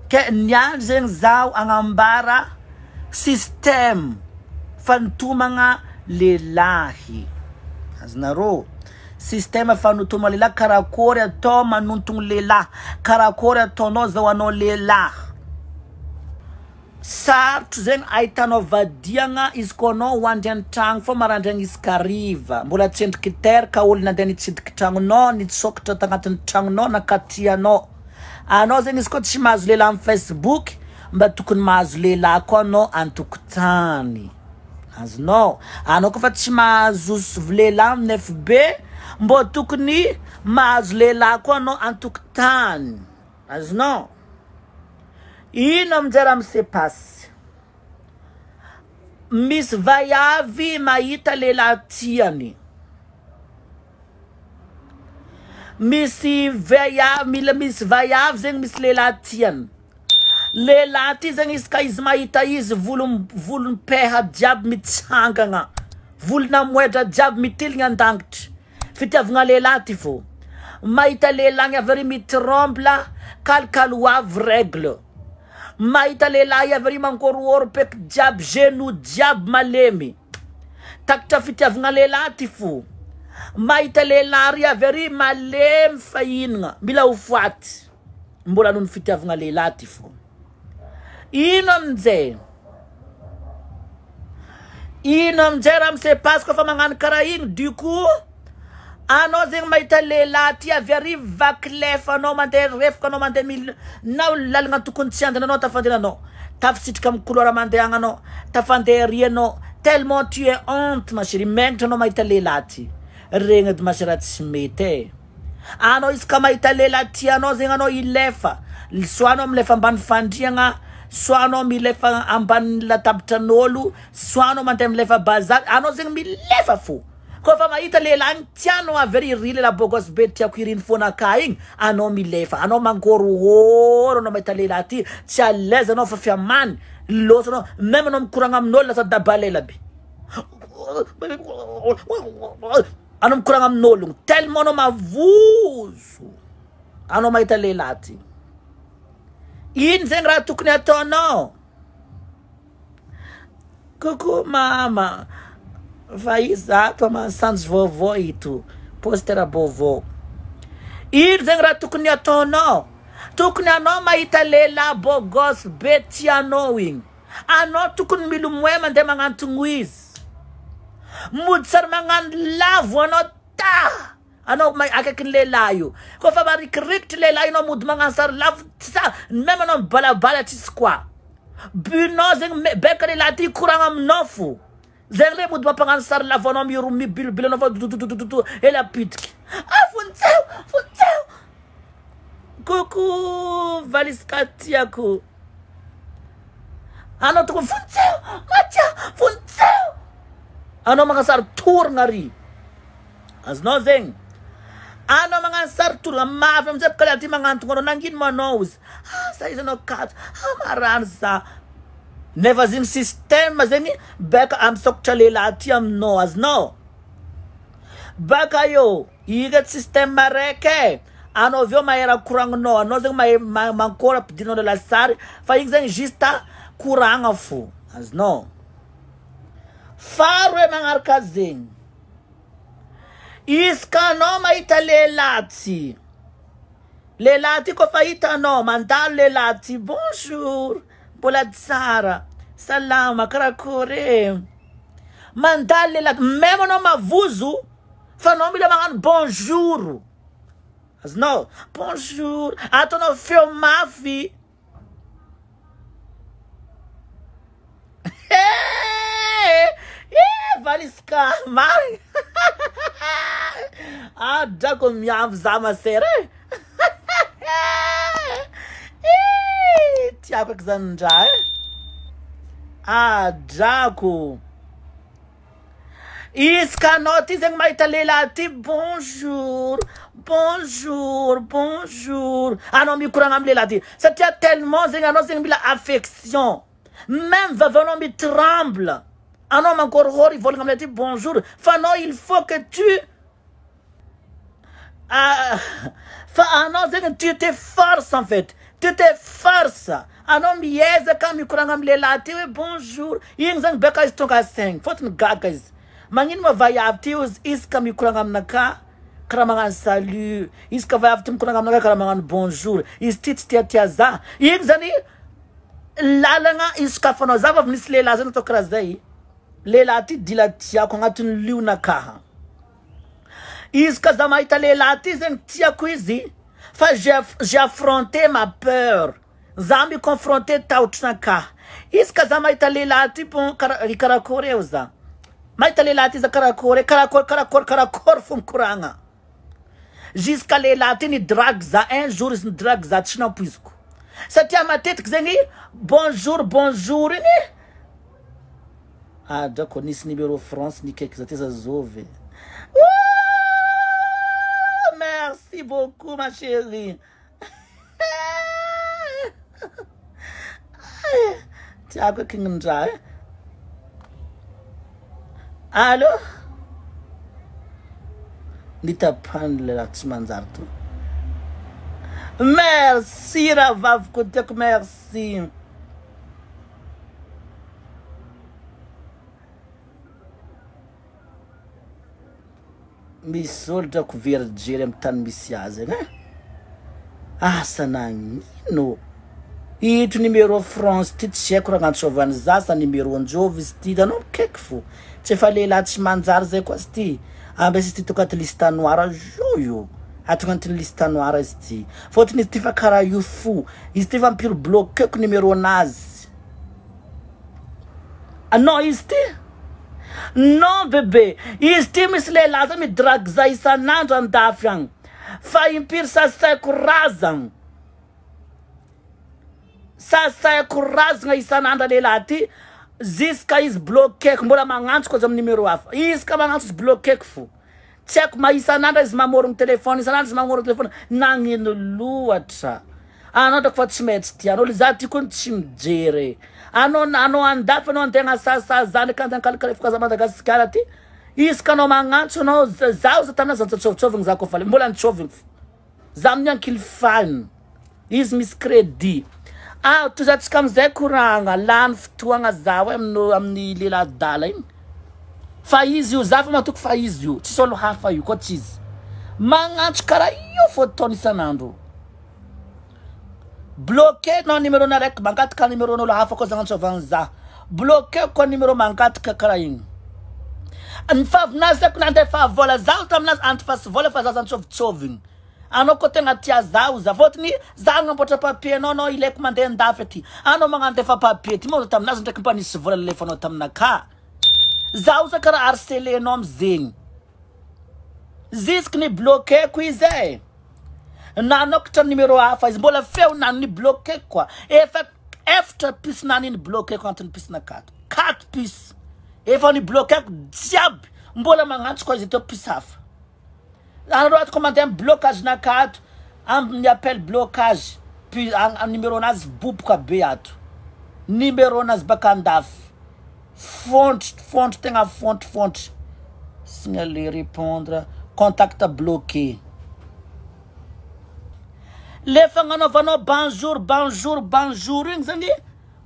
Ke niany zegny zaho agnambara système fanotomagna lehilahy. Azonareo? Système fanotoma lehilahy karakôry atao manontogno lehilahy, karakôry ataonao zao anao lehilahy. Sarotro zegny ahitanao vadiagna izy koa anao hoandry an-tragno fô marandraigny isaka hariva, mbola tsy endriky teraka olo nandeha nitsidiky tragnonao, nitsôkatra tagnatin'ny tragnonao nankatia anao. Anao zegny izy koa tsy mahazo lehilahy amin'ny facebook mba tokony mahazo lehilahy koa anao an-tokotany. Azonao? Anao koa fa tsy mahazo lehilahy amin'ny FB mbô tokony mahazo lehilahy koa anao an-tokotany. Azonao? Ino aminjay raha mi-se passe? Misy vaiavy mahita lehilahy tiany. Misy vaiavy, mila misy vaiavy zegny misy lehilahy tiany. Lehilahy ty zegny izy ka izy mahita izy volom volom-peha jiaby mitsangagna, volon'amoedra jiaby mitiligna an-dangitry. Fitiavagna lehilahy ty fô. Mahita lehilahy avy ary mi-tremble, kalikaly ho avy règle. Mahita lehilahy avy ary mangorohoro peky jiaby, genou jiaby malemy. Takatra fitiavagna lehilahy ty fo. Mahita lehilahy ary avy ary malemy fahinagna, mila ho faty. Mbola noho ny fitiavagna lehilahy ty fo. Ino aminjay? Ino aminjay raha mi-se passe koa fa magnano karaha igny du coup anao zegny mahita lehilahy ty avy ary vaky lefa anao mandeha refoka anao mandeha mil na lalagna tokony tsy andehananao anao tafandehananao tafisitrika amin'ny couloir mandeha anao tafandeha ary anao tellement tu es honte ma chérie megnatra anao mahita lehilahy ty regny edy ma chérie tsy mety e. Anao isaka mahita lehilahy tianao zegny anao hilefa, soit anao milefa ambany fandriagna, soit anao milefa ambany latabitran'ôlo, soit anao mandeha milefa bazary, anao zegny milefa fô. Kôfa mahita lehilahy igny tianao avy ary ry lehilahy beau gosse be tiako iriny fôna aka igny, anao milefa, anao mangôrôhôro anao mahita lehilahy ty, tsy à l'aise anao fa fiamany loatra anao, même anao mikoragna amin'ôlo lasa dabalela be. Anao mikoragna amin'ologno tellement anao mavozo anao mahita lehilahy ty. Ino zegny raha tokony ataonao? Coucou mama, fa izato mahasanjy vaovao ito, poster vaovao. Ino zegny raha tokony ataonao? Tokony anao mahita lehilahy beau gosse be tianao igny. Anao tokony milomay mandeha magnantogno izy. Mody tsary magnano lavo anao ta anao akaikin'ny lehilahy io. Koa fa marikirikitry lehilahy anao mody magnano sary lavo tsa meme anao mibalabala tsisy quoi. But-nao zegny beka lehilahy ty hikoragna aminao fo. Zegny le mody mampagnano sary lavo anao miro mibilobilo anao fa dododododo ela pitiky. Ah vonjeo vonjeo. Coucou valiska tiako. Anao tokony vonjeo maty aho vonjeo. Anao magnano sary torogna ary. Azonao zegny. Anao magnano sary torogna mafy amizay bôka le aty magnantogna anao nagnino ma anao ozy. Ah za izy anao kajo. Ah marary za. Nefa zegny système zegny beka amisokatra lehilahy aty aminao azonao. Baka eo ireto système araiky e. Anao avy eo mahay raha koragninao, anao zegny mahay mankôry ampidirinao le lasary fa igny zegny juste koragna fô, azonao? Faharoe magnaraka zegny, isaka anao mahita lehilahy ty, lehilahy ty kôfa hitanao mandalo lehilahy ty, bonjour, mbola tsara, salama, karakôry e, mandalo lehilahy, meme anao mavozo fa anao mila magnano bonjour. Azonao? Bonjour. Ataonao feo mafy. Eh, valiska marigny. Ah, drako miavy za ma sœur eh. Tiako eky zany ndra eh. Ah, drako. Izy ka anao ty zegny mahita lehilahy ty bonjour bonjour bonjour anao mikoragna amy lehilahy ty satria tellement zegny anao zegny mila affection meme vavanao mi tremble anao mankôrihôry hivolagna amy lehilahy ty bonjour fa anao il faut que tu fa anao zegny tu te force en fait. Tu te forces, anao miezaka mikoragna amy lehilahy ty hoe bonjour, igny zany beka izy tonga saigny, fôtony gaga izy. Magnino ma vaiavy ty ozy isaka mikoragna aminakahy karaha magnano salut, isaka vaiavy ty mikoragna aminakahy karaha magnano bonjour, izy ty tsy tiatia za. Igny zany lalagna isokafanao za fa avy nisy lehilahy zay natao karaha zay, lehilahy ty dila tiako agnatin'ny lionakahy. Izy ka za mahita lehilahy ty zegny tiako izy fa j'ai affronté ma peur, za mi confronter tahotrinakahy. Izy ka za mahita lehilahy ty bon kara karakory eo za. Mahita lehilahy ty za karakory, karakory karakory karakory fo mikoragna. Jusqu'à lehilahy ty nidrague za un jour izy nidrague za tsy nampoiziko. Satria matetiky zegny bonjour bonjour igny ah drako nisy numéro France nikaiky za ty za zovy. Ouh, merci beaucoup ma chérie. Tiako eky gny-ndraha e. Allô? Nitapahany le raha tsy manjary to. Merci rahavaviko tiako merci. Misy olo drako very jery amy tany misy azy agny e. Asa nagnino? Ito numéro France ty tsy haiko raha agnantsovany za sa numéro njovy izy ty hitanao mikaiky fo. Tsy efa lehilahy tsy manjary zay koa izy ty. Ambesa izy ty tonga ato liste noire zao io. Ato agnatin'ny liste noire izy ty. Fôtony izy ty fa karaha io fo. Izy ty fa impiry bloqueko numéro nazy. Non izy ty Non bebe izy ty misy lehilahy zay midrague za isan'andro andafy agny fa impiry sasaiko razagna sasaiko razagna isan'andro lehilahy ty jusqu'à izy bloqueko mbola magnantso koa izy amy numéro hafa izy ka magnantso izy bloqueko fo. Tsy haiko ma isan'andro izy mamorogno téléphone isan'andro izy mamorogno téléphone nagnino loatra anao drako fa tsy maintsy tian'olo za ty koa tsy mijery anao anao andafy anao andeha agnasasa zanaky andeha ankalikalifaka za Madagasikara ty isaka anao magnantso anao zaho za taminazy nitsôvitsôvigny za koa fa mbola nitsôvigny fo za amin'ny ankilifany izy misy crédit ah tozatsika amizay koragna lany fotoagna zaho e amin'ny amin'ny lehilahy adala igny fa izy io za fa matoky fa izy io tsisy olo hafa io koa tsy izy magnantso karaha io fô ataony isan'andro bloqué nao numéro naraiky mangataka numéro n'olo hafa koa za agnantsovagny za bloqué koa numéro mangataka karaha igny ny favinazy ako nandefa vola zaho taminazy antifasy vola fa za antsovitsovigny anao koa tegna tia zaho za fôtony za agnamboatra papier anao anao ilaiko mandeha andafy aty anao magnandefa papier ty moa taminazy ndraiky mba nisy vola nalefanao taminaka zaho za karaha harcelenao amizegny jusque ni bloqueko izy e nanokatra numéro hafa izy mbola feo nany ni bloqueko koa efa efatra puce nany iny bloqueko agnatin'ny puce nakato 4 puce efa ni bloqueko jiaby mbola magnantso koa izy atao puce hafa anareo ato koa mandeha amy blocage nakato amin'ny appel blocage puis numéro nazy boboka be ato numéro nazy baka andafy fontry fontry tegna fontry fontry signaler répondre contact bloqué le fagnanaovanao bonjour bonjour bonjour igny zany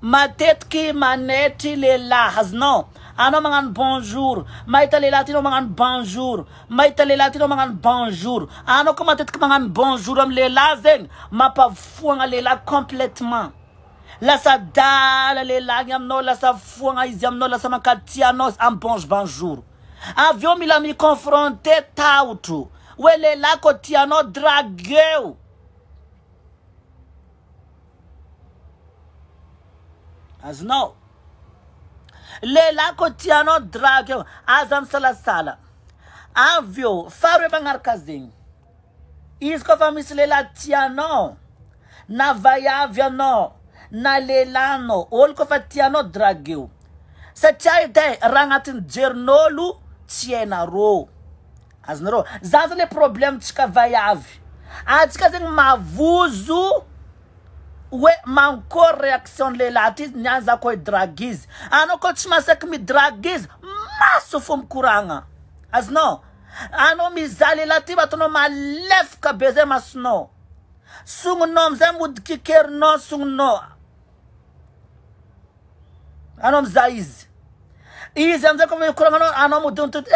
matetiky manetry lehilahy azonao anao magnano bonjour mahita lehilahy ty anao magnano bonjour mahita lehilahy ty anao magnano bonjour anao koa matetiky magnano bonjour amy lehilahy zegny mampafoagna lehilahy complètement lasa dala lehilahy igny aminao lasa foagna izy aminao lasa mankatia anao amy bonjour bonjour avy eo mila miconfronter tahotro hoe lehilahy koa tianao dragueo azonao lehilahy koa tianao dragueo aza misalasala avy eo faharoe magnaraka zegny izy koa fa misy lehilahy tianao na vaiavy anao na lehilahy anao olo koa fa tianao dragueo satria edy e raha agnatin'ny jerin'olo tsy hainareo azonareo za zany le problème tsika vaiavy atsika zegny mavozo hoe mankory réaction lehilahy ty niany za koa hidrague izy anao koa tsy masaky midrague izy maso fo mikoragna azonao anao mizaha lehilahy ty ataonao malefaka be zay masonao. Sogninao amizay mody kikerinao sogninao. Anao mizaha izy. Izy amizay koa mikoragna anao, anao mody mitody.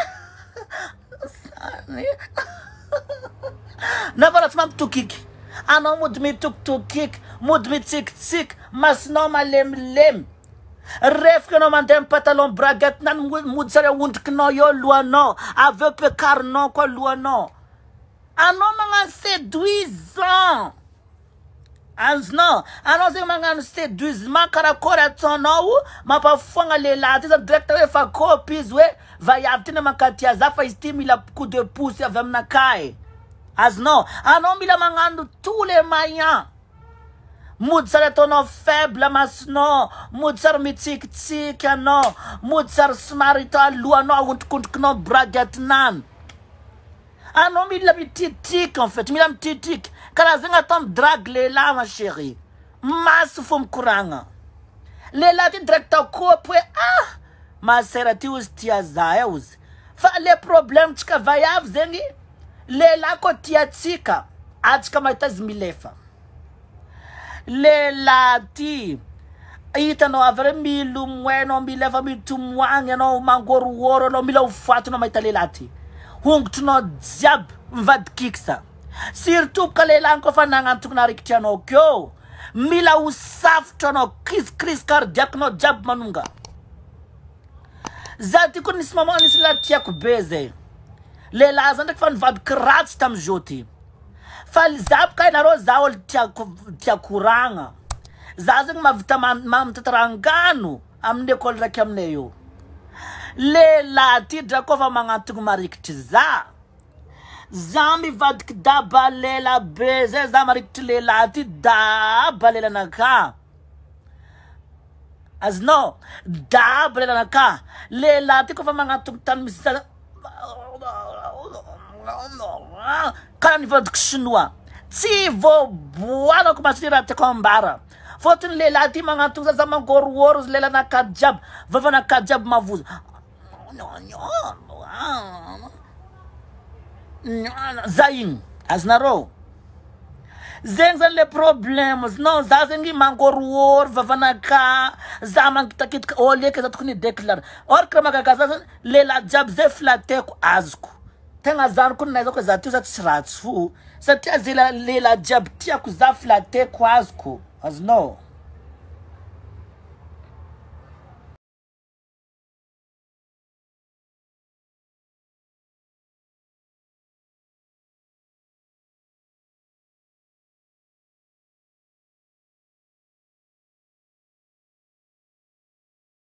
Na fa raha tsy mampitokiky. Anao mody mitokitokiky, mody mitsikitsiky, masonao malemilemy. Refoka anao mandeha amin'ny pantalon braguette nany mody sary ahondrikinao eo lohanao, avy eo pekarinao koa lohanao. Anao magnano séduisant. Azonao, anao zegny magnano séduisement karakory ataonao mampafoagna lehilahy ty zany direct hoe fa kôpy izy hoe vaiavy ty na mankatia za fa izy ty mila coup de pouce avy aminakahy e. Azonao, anao mila magnano tous les moyens. Mody sary ataonao faible masonao, mody sary mitsikitsiky anao, mody sary somary alohanao ahondrikondrikinao braguette-nany. Anao mila mitritriky en fait, mila mitritriky. Karaha zegny atao midrague lehilahy ma chérie. Maso fo mikoragna. Lehilahy ty direct kôpy hoe ah masera ty ozy tia za e ozy. Fa le problème tsika vaiavy zegny, lehilahy koa tia atsika, atsika mahita izy milefa. Lehilahy ty hitanao avy reo milomay anao, milefa mitomoagny anao, mangorohoro anao, mila ho faty anao mahita lehilahy ty. Hongotrinao jiaby mivadikiky sa. Surtout ka lehilahy koa fa nagnantogna arikitry anao keo, mila ho safotra anao, crise crise cardiaque anao jiaby manonga. Za ty koa nisy maman nisy lehilahy tiako be zay. Lehilahy zany ndraiky fa nivadiky ratsy tamizao ty. Fa za boka hainareo za olo tiako tia koragna. Za zegny mahavita mitantara angano amin'ny école raiky aminay io. Lehilahy ty dra koa fa magnantogno marikitry za. Za mivadiky daba lela be zay za marikitry lehilahy ty daba lelanaka. Azonao daba lelanaka. Lehilahy ty koa fa magnantogno tany misy za karaha nivadiky chinois. Tsy voaboanako masy raha tiako ambara. Fôtony lehilahy ty magnantogno za za mangorohoro lelanaka jiaby, vavanaka jiaby mavozo. Za igny azonareo. Zegny zany le problème. Non, za zegny mangorohoro vavanaka, za mangitakitaka au lieu que za tokony déclare. Or que mahagaga za zany lehilahy jiaby zay flateko azoko. Tegna zany koa nahaizako hoe za ty za tsy ratsy fo satria zay lehilahy jiaby tiako za flateko azoko. Azonao.